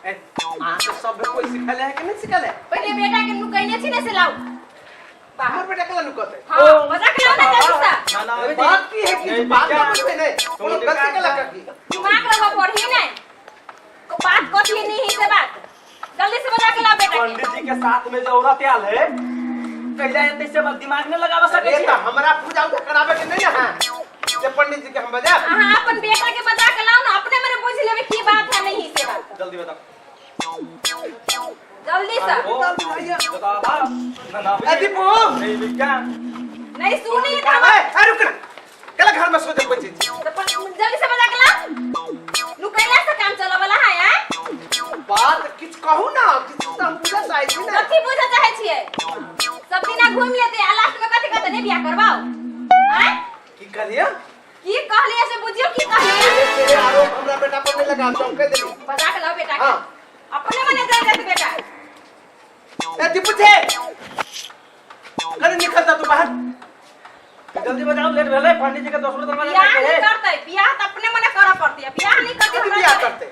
ए, अहाँ के सब कोई सिखले है कि नहीं सिखले? पहिले बेटा के नु कहने छी ने से लाओ बाहर। हमर बेटा केला नुकते? हाँ, बजा के लाओ ना जल्दी से। ना ना। बात की है कि नहीं, बात विज्ञान। ना बुझबे नहीं, कोनो गलती केला की? दिमाग रवा पढ़ी नहीं को बात कथी नहीं है से बात जल्दी से बजा के लाओ बेटा के। पंडित जी के साथ में जो औरत आयल है कैला एते से बस दिमाग न लगावा सके अरे छी। त हमरा पूजा उजा करावे के नहीं है जे पंडित जी के हम बजा। अहाँ अपन बेटा के बजा के लाओ ना, अपने मने बुझ लेबे की बात है नहीं से बात। जल्दी बताओ। जल्दी से। ओ, बताओ ना ना। ए दीपू। नहीं विज्ञान। नहीं सुनी तो ए ए रुक ना, केला घर में सो जा कोई चीज। तो जल्दी से बजा के लाओ नु कैला से काम चला वाला है आय? बात किछ कहू ना, किछ त हम बुझा चाहै छी ना। कथी बुझे चाहै छियै? सब दिना घूम लेते आ लास्ट में कथी कहते नहीं बियाह करवाओ आय? की कहलिए? की कहलिए से बुझियो की कहलिए। तेरे आरोप हमरा बेटा पर नहीं लगा, हम कह देली। बजा के लाओ बेटा के। हाँ। अपने मने दे देते बेटा। ए दीपू छे, कने निकल जा तू बाहर। जल्दी बजाओ, लेट भेलै पंडित जी के दोसरो दरवाजा बियाह जाके नहीं है। करते, बियाह तो अपने मने करे पड़ती है, बियाह नहीं करते कथी हमरा बियाह करे। करते?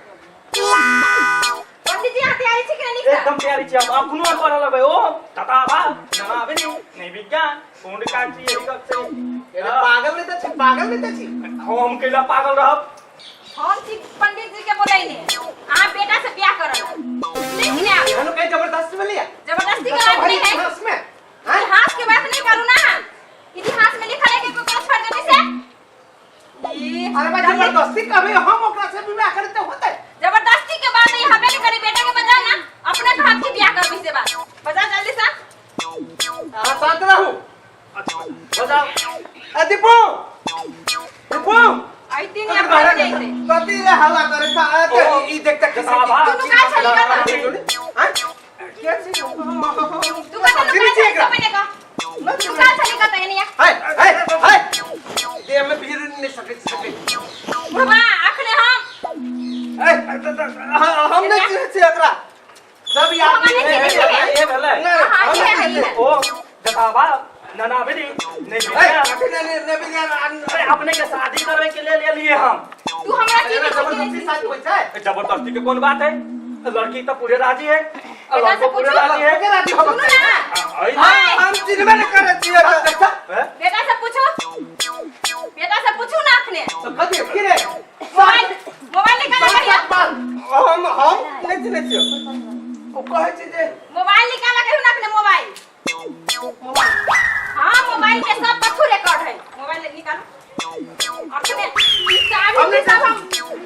पंडित जी यहाँ तैयारी छी कि नहीं? एकदम तैयारी छी हम, अखनो हम पढ़ लगबै ओ तता बा ना ना नहीं विज्ञान कोन काज छी एही गप छै। अरे पागल नहीं त छी, पागल नहीं त छी। हम कैला पागल रहब? हम छी पंडित जी के बोलैने अहाँ बेटा से बियाह करब लेकिन आप एहनो कहीं जबरदस्ती में लिया? जबरदस्ती के बात नहीं है। इतिहास में हाँ? इतिहास के बात नहीं करू ना, इतिहास में लिखल है कि कोई छोड़ देने से ई, अरे भाई जबरदस्ती कभी हम ओकरा से विवाह करते होते? जबरदस्ती के बात नहीं हबे नहीं करी, बेटा के बजा ना अपने तो हाथ की बियाह करबी से बात बजा जल्दी से। अहाँ शांत रहू। अच्छा बजाओ। ए दीपू, दीपू ऐती अरे नहीं बाहर अपन जैसे कथी रे हल्ला करे था? ओ, ई देखता कैसे बाबा। तू का छली करता? हां के छी? तू का चिन्है छी एकरा? पहले का तू का छली करता है नहीं? हाय हाय हाय, देह में भीड़ नहीं सके सके। बुढ़वा अखने हम ए, हम नहीं चिन्है छी एकरा। सब याद हम नहीं चिन्है छी। ए भेलै। नहीं, हाँ, हम ये है, नहीं ये है। ओ तता बा ना ना नहीं ए, विज्ञान। अभी नहीं नहीं नहीं। अरे अपने के शादी करवे के लिए ले लिए हम। तू हमरा चिन्है छी कि जबरदस्ती नहीं? शादी होइ छै? जबरदस्ती के कौन बात है, लड़की तो पूरे राजी है और बेटा से लड़को पूरे पूछो। राजी है। के राजी होबक सुनू चाही? ना। आई हाय। हम चिन्हबे नहीं करै छियै। अच्छा। हैं? बेटा से पूछो, बेटा से पूछू ना अखने। तो कथी की रे? मोबाइल मोबाइल निकाल सात बढ़िया। सात बार हम नहीं चिन्है छियै। ओ कहै छै जे मोबाइल निकाल के ना अखने मोबाइल। हाँ, मोबाइल में सब कथू रिकॉर्ड है, मोबाइल निकालो अखने। ई चाबी हम नहीं सब हम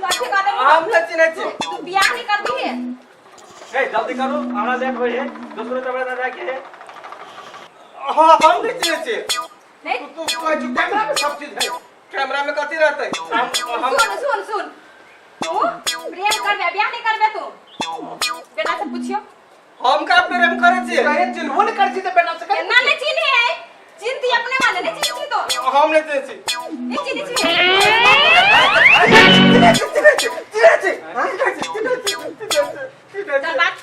अथी कर देबो। हम नहीं चिन्है छियै। तू बियाह नहीं करबी है? ए जल्दी करो, हमरा लेट होय है, दोसरो दरवाजा जाके है। हाँ, हम नहीं चिन्है छियै। नहीं। तू तू कहै छी कैमरा में सब चीज है, कैमरा में कथी रहतै? हम सुन सुन सुन, तू प्रेम करबे बियाह नहीं करबे तू? बेटा से पूछियो। हम का प्रेम करै छियै? कहे चिन्हबो नहीं करै छी त बेटा से कहे। केना नहीं चिन्हे है? चिन्हती अपने वाले नहीं चिन्ह छी तो। हम नहीं चिन्है छी। नहीं चिन्ह छी। चिन्है छी, चिन्है छी, चिन्है छी, चिन्है छी, चिन्है छी, चिन्है छी, चिन्है चल छी। बात।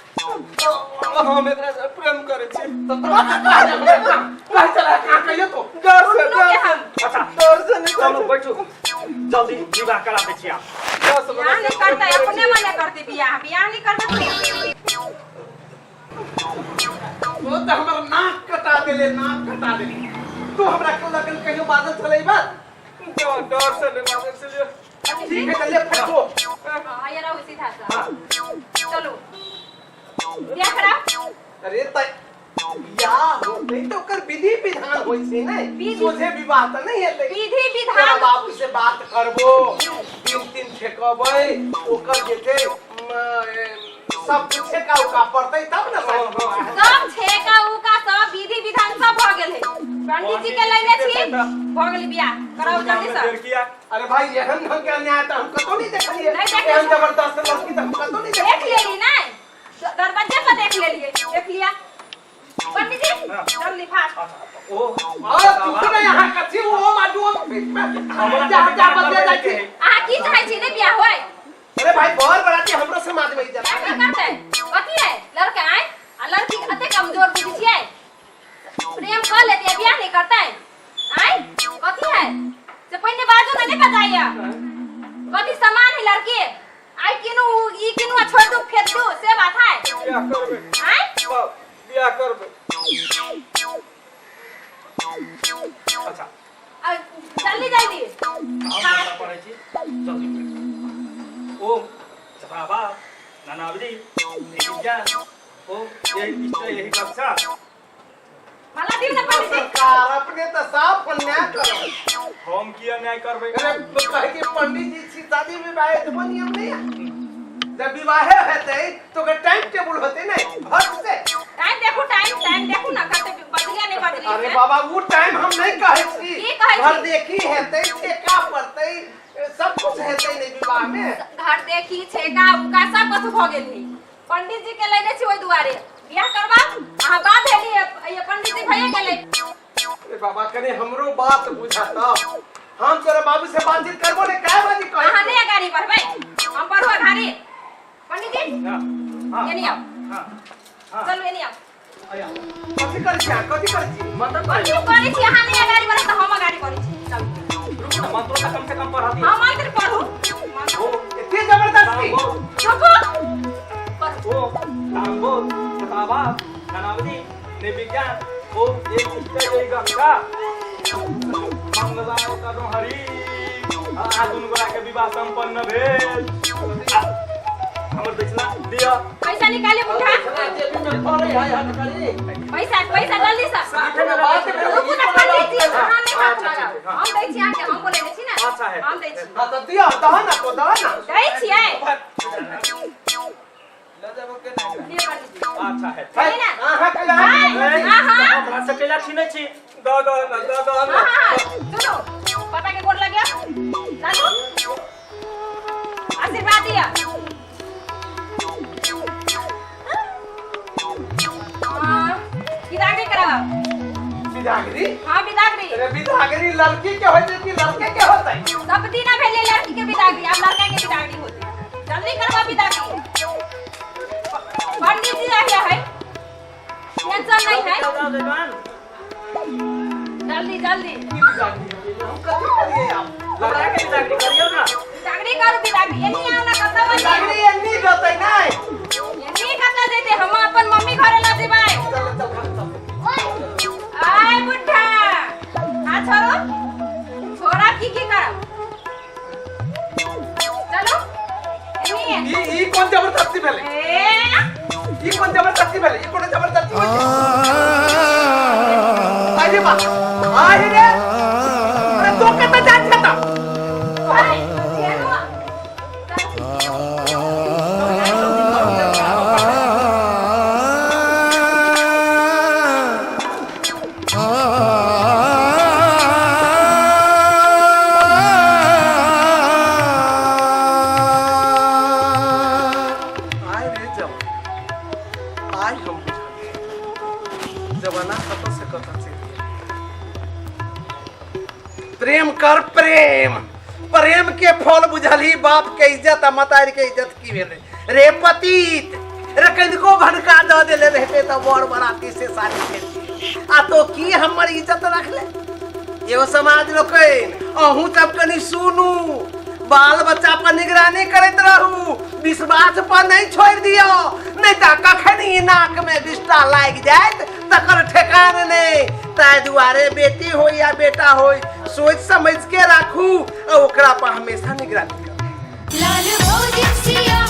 हम एकरा से प्रेम करै छी। तो कहे चला कहाँ कहियो तो डर से सुनू के डर हम। से अच्छा डर से नहीं। चलू बैठू, जल्दी विवाह करा दै छी आप। डर से बियाह नहीं करते, अपने मने करते बियाह, बियाह नहीं करते तू। वो तो हमर नाक कटा देले, नाक कटा देले। तू हमरा के लगन कहियो बाजल छलै ई बात? डर डर से नहीं बाजल छलियै। ठीक है, चलिए फटो। हाँ, ये रहो सीधा सा। हाँ। चलो बियाह कराओ। अरे त बियाह होतै तऽ ओकर विधि विधान होइ छै ने। सोझे विवाह तऽ नहि हेतै। विधि तोरा विधान बाबू से बात करबो, तीन तीन ठेकबै, ओकर जे छै सब कुछ छेका उका पड़तै तब ने शादी विवाह हेतै। सब छेका उका सब विधि विधान सब भऽ गेल है, पंडित जी के लेने छी, भऽ गेल बियाह कराओ जल्दी से। लड़किया अरे भाई, एहन ढंग के अन्याय तऽ हम कतौ नहीं देखलियै। नहीं देखले। एहन जबरदस्त लड़की तऽ हम कतौ नहीं देख देखलियै। लेली नहीं, दरवाजे पर देख लेलिए, देख लिया पंडित जी। हाँ। जल्दी फास्ट। अच्छा ओ अरे तू ने यहाँ कथी ओ माडू बीच में हमरा जा जा बदले जाइ छी। अहाँ की चाहै छी ने बियाह होय? अरे भाई, बर बराती हमरो समाज में इज्जत क्या की करतै कथी है लड़का आय आ लड़की के अते कमजोर बुझै छियै, प्रेम कर लेती बियाह नहीं करतै आय? कथी है से पहिने बाजू ने, नहीं बजाइया। कथी समान है लड़की आइ? किनु ई किनु आ छोड़ दू फेंक दू नहि विज्ञान ओ यही विषय यही कक्षा। माला दियौ ने पंडित जी। सरकार अपने तऽ साफ अन्याय करब। हम की अन्याय करबै? अरे कहै कि पंडित जी छी, शादी विवाह एतबो नियम नहीं है। जब विवाहे हेतै तो ओकर टाइम टेबुल होतै ने घर से। टाइम देखू, टाइम टाइम देखू ना, कते बदलिया नहीं बदली। अरे बाबा, वो टाइम हम नहीं कहै छी। की कहै छी? घर देखी हेतै, ठेका पड़तै, सब कुछ हेतै ने विवाह में। घर देखी, छेका उका सब कथु भऽ गेल है। पंडित जी के लेने छी ओहि दुआरे बियाह करबा अहाँ बात भेली ये पंडित जी भइए गेलै। अरे बाबा, कने हमरो बात बुझाता। हम तोरा बाबू से बातचीत करबो ने काय बाजी कहै। अहाँ नहि अगाड़ी बढ़बै, हम बढ़ू अगाड़ी। पंडित जी, हाँ हाँ। एनी आउ। हाँ हाँ। चलू, एनी आउ। आया। कथी करै छी अहाँ? कथी करै छी? मतलब कथी करै छी? अहाँ नहि अगाड़ी बढ़ब तऽ हम अगाड़ी बढ़ै छी, चलू। रुकू ना, मंत्रों का कम से कम पढ़ा दिया। हम मंत्र पढ़ू। ओ एते जबरदस्ती? तांबो। चुप, पढ़ू। ओ तांबो सताबा धनावधि निविज्ञान ओ एक इष्ट यही गंगा मंगलाय तनु हरि। आ दुनू गोरा के विवाह संपन्न भेल। आ, हमर दक्षिणा दिअ। पैसा निकाले बुढ़ा। जेबी में पड़ै है हथकड़ी। पैसा, पैसा जल्दी से। कोनो बात भेलै? रुकू ई ना कोनो पंडित जी, बात भेलै? अहाँ नहि हाथ अच्छा, लगाउ। ठीक है, हाँ। हम दै छी अहाँके, हम बोलेने छी ने। अच्छा है। हम दै छी। हाँ तऽ दिअ, दह ना तो, दह ना। दै छियै। लऽ जेबो के नहि? लिअ पंडित जी। अच्छा है। चली ना। अहाँ के हाय, अहाँ। हमरा से कैला छीनै छी? दऽ दह ना, दऽ दह हाँ ना। हाँ हाँ, सुनो, पापा के गोर लग गया, लालू आशीर्वाद दिया। हाँ, विदागरी कराओ। बिदागरी? हाँ, विदागरी। अरे बिदागरी लड़की के होतै कि लड़के के होतै? सब दिना भेलै लड़की के विदागरी, आब लड़का के विदागरी होतै। जल्दी करवा विदागरी, पंडित जी आया है, टेंशन नहीं है। जल्दी जल्दी। की बिदागरी? हम कथी करियै आब? लड़का के बिदागरी करियौ ना। विदागरी करू, विदागरी। एनी आओ ना, कतऽ बनी? बिदागरी एन्नी जतै नहि। एनी कतऽ जेतै? हम अपन मम्मी घरे लऽ जेबै। चल चल चल। आय बुढ़ा, हाँ छोड़ो, छोड़ा। की की करब? चलो एनी। ई ई कोन जबरदस्ती भेलै? ए। ई कोन जबरदस्ती भेलै? ई कोनो जबरदस्ती होइ छै? आहि रे बा, आहि रे, अरे तो कतऽ जाइ छै तऽ? आय, चलो। आइ रे जमाना, आइ हम बुझलियै जमाना कतऽ से कतऽ चलि गेल। प्रेम कर, प्रेम, प्रेम के फल बुझलही? बाप के इज्जत आ मतारी के इज्जत की भेलै रे पतित रे? कनिको भनका दऽ देले रहते तऽ बर बराती से शादी केलती, आ तो की हमर इज्जत रखले? एगो समाज लोकनि, अहूँ सब कनि सुनू, बाल बच्चा पर निगरानी करैत रहू, विश्वास पर नहीं छोड़ि दियौ, नहीं तऽ कखन ई नाक में विष्ठा लागि जायत तकर ठेकान नहीं। ताहि दुआरे बेटी हो या बेटा हो, सोच समझ के राखू आ ओकरा पर हमेशा निगरानी करू। लाल भोजन सिया।